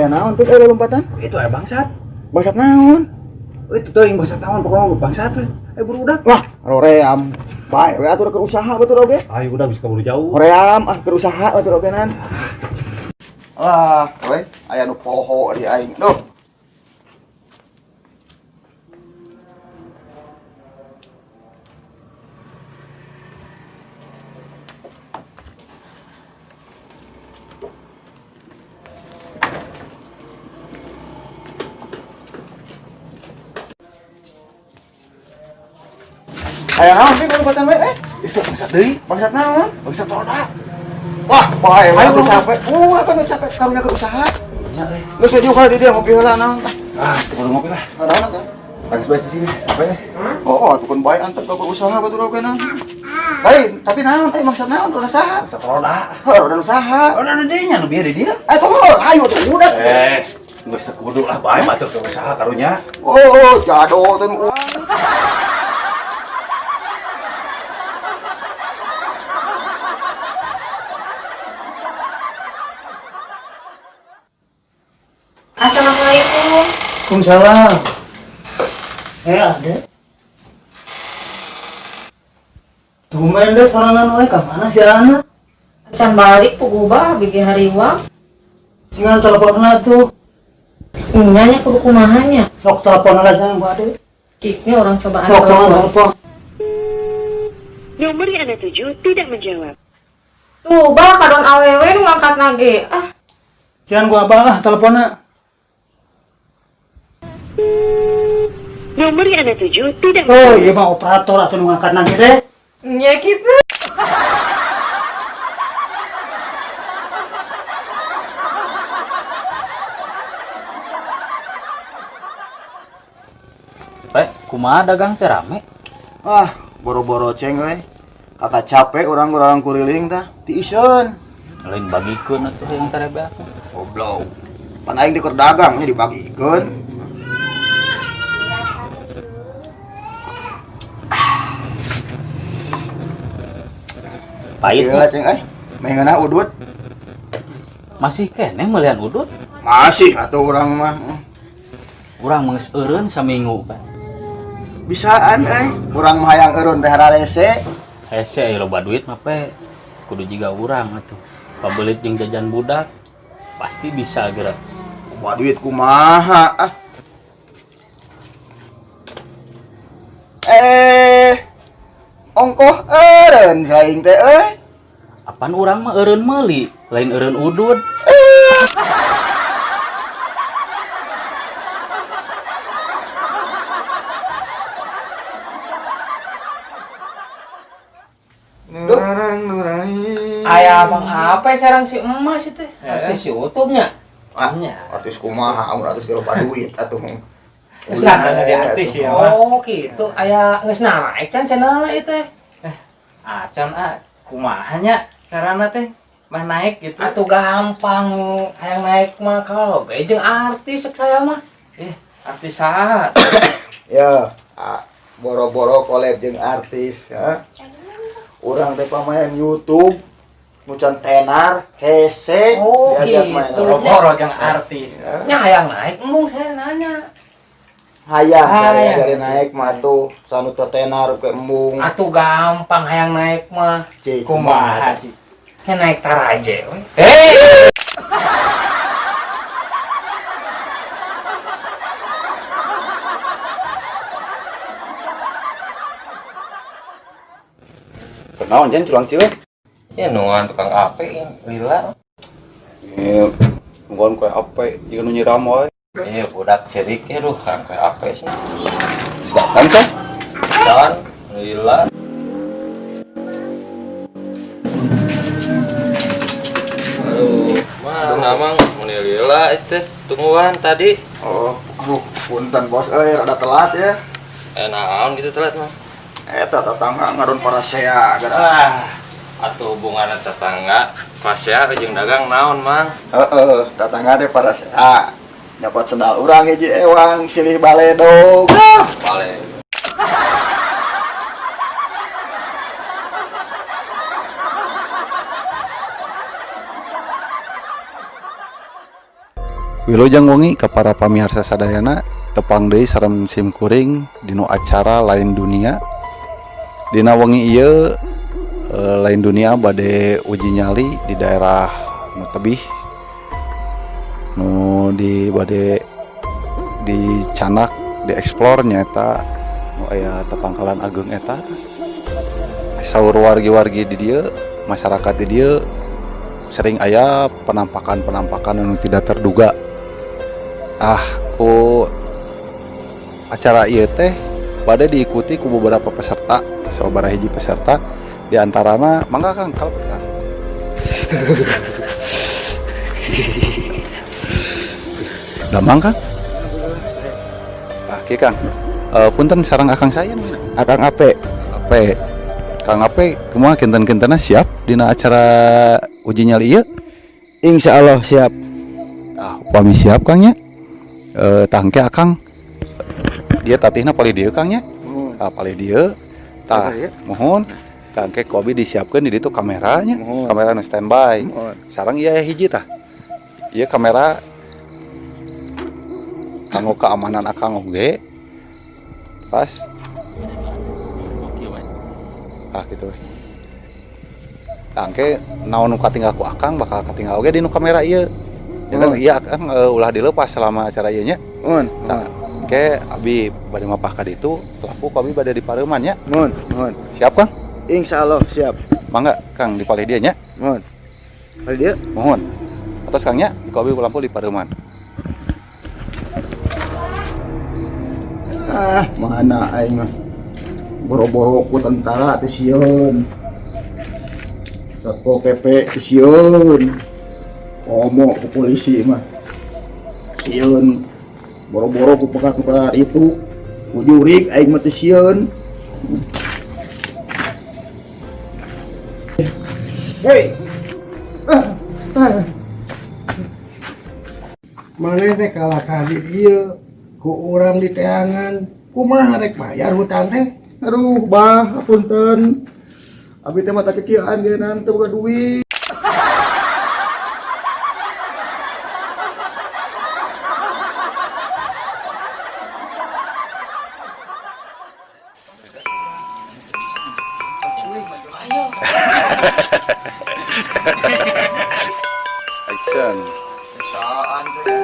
Aya naon tuh aya lompatan? Itu aya bangsat. Bangsat naon? Itu teuing bangsat naon pokoknya bangsat we. Eh burudak. Wah, roream. Bae we atuh keur usaha batur oge. Ayo udah bisa kabur jauh. Hoream ah keur usaha batur oge nan. Lah, we aya nu poho di aing. Duh. Aya naon sih lompatan we eh? Itu bangsat deui. Bangsat naon? Bangsat roda. Wah, bae we Ayo, atuh capek. Ulah kan capek karunya keur usaha. Nya euy. Geus we diuk di dieu ngopi heula naon tah. Ah, kudu ngopi lah. Naon tah? Bagus bae sih, capek. Oh, atuh kun bae antep ka usaha batur oge naon. Lain, tapi naon eh maksud naon roda saha? Bangsat roda. Heuh, roda nu saha? Roda nu dinya nu bieu di dieu. Eh, tuh hayu atuh udah. Eh, geus teu kudu lah bae mah atuh usaha karunya. Oh, jado teh nu. Assalamualaikum. Waalaikumsalam. Ade. Tumben deh sorangan we ka mana si anak? Can balik puguh bigi hariwang. Singan teleponna tuh. Nya kudu kumaha nya. Sok telepon lah sana ku ade. Ciknya orang cobaan Sok jangan telepon. Nomor yang Anda tuju tidak menjawab. Tuh, bah kadon awewe nu ngangkat nage. Ah, Jangan gua abah ah teleponnya. Nomor yang Anda tuju tidak Oh, menjawab. iya mah operator atau nu ngangkat nage deh. nya kitu. Pe, kumaha dagang teh rame? Ah, boro-boro ceng euy. Kakak capek urang-urang kuriling tah, tiiseun. Lain bagikeun atuh yang terebe aku. Goblok. Pan aing di keur dagang nya dibagikeun. Pahit Ieu lah ceng euy. Meh ngeunah udut. Masih keneh meulian udut. Masih atuh urang mah. Urang mah geus eureun saminggu, Pak. Bisaan euy. Urang mah hayang eureun teh hararese. Hese aya loba duit mah pe. Kudu jiga urang atuh. Pabelit jeung jajan budak pasti bisa gerak. Loba duit kumaha ah. Ongkoh eureun saing teh euy. Apan urang mah eureun meuli, lain eureun udud. Nurang nurani. Aya abang apa sarang si emas itu? Artis YouTube-nya. Ah, artis kumaha, mun artis loba duit atuh. Can jadi artis ya. Oh, gitu. Aya geus naik can channelna ieu teh. Acan ah, kumaha nya carana teh mah naik gitu. Atuh gampang hayang naik mah kalau ge jeung artis cek saya mah. Artis saha? Ya, boro-boro collab jeung artis ya. Urang teh pamain YouTube nu can tenar, hese, Oh, diajak main. gitu. Boro-boro jeung artis. Ya. Nya hayang naik embung saya nanya. Hayang Hayang. sare naik mah tuh sanu teu tenar ke embung. Atuh gampang hayang naik mah. Cik, Kumaha cik? Nya naik taraje we. Eh, Kenaon jan culang cilik? Ya nungan tukang ape lila. Iya, nungguan kue ape, jika nu nyiram wae. Iya budak cerik ya duh kang kue ape sih. Silakan teh. Dan lila. Aduh, mana mang meni lila itu tungguan tadi. Oh, aduh, punten bos euy, rada telat ya. Naon gitu telat mah. Eta tetangga ngadon parasea gara. Ah, atuh hubungan tetangga pasea jeung dagang naon mang. Heeh, tetangga teh parasea. Nyopot sendal urang hiji ewang silih baledog. Bale. Wilujeng wengi ka para pamiarsa sadayana, tepang deui sareng sim kuring dina acara Lain Dunia. Dina wengi ieu Lain Dunia bade uji nyali di daerah nu tebih nu di bade dicanak dieksplor, nyaeta nu aya tetangkalan ageung eta. Saur wargi-wargi di dieu, masyarakat di dieu, sering aya penampakan-penampakan anu tidak terduga. Ah, ku acara ieu teh bade diikuti ku beberapa peserta, sababaraha hiji peserta di antarana. Mangga Kang, kalebet Kang. Damang Kang? Ah, kieu Kang. Punten, sareng akang saya nih. Akang Ape. Ape. Kang Ape, kumaha kinten-kintenna, siap dina acara uji nyali ieu? Insya Allah siap. Ah, upami siap Kang nya. Tah engke akang dia tatihna palih dieu Kang nya. Tah, palih dieu. Tah, mohon. Tah, engke ku abi disiapkeun di ditu kameranya. Mohon. Kamera nu standby. Mohon. Sareng ieu aya hiji tah. Ieu kamera kanggo keamanan akang oge. Pas. Oke, we. Ah, gitu we. Tah, engke naon nu katinggal ku akang bakal katinggal oge di nu kamera ieu. Jangan Mohon. iya akang ulah dilepas selama acara ieu nya. Mohon. Tah, engke abi bade mapah ka ditu, lampu ku abi bade dipareuman nya. Mohon, mohon. Siap Kang? Insya Allah siap. Mangga Kang, di palih dieu nya. Mohon. Palih dieu. Mohon. Atos Kang nya, ku abi lampu dipareuman. Ah, mana aing mah. Boro-boro ku tentara teh sieun. Satpol PP teh sieun. Komo ku polisi mah. Sieun. Boro-boro ku pekat-pekat itu. Ku jurig aing mah teh sieun. Hei. Maneh teh kalah ka di dieu ku urang diteangan, kumaha rek bayar hutang teh? Aduh, bah, apunten. Abi teh mata kikieuan geunaan teu boga duit. Action. Saan teh?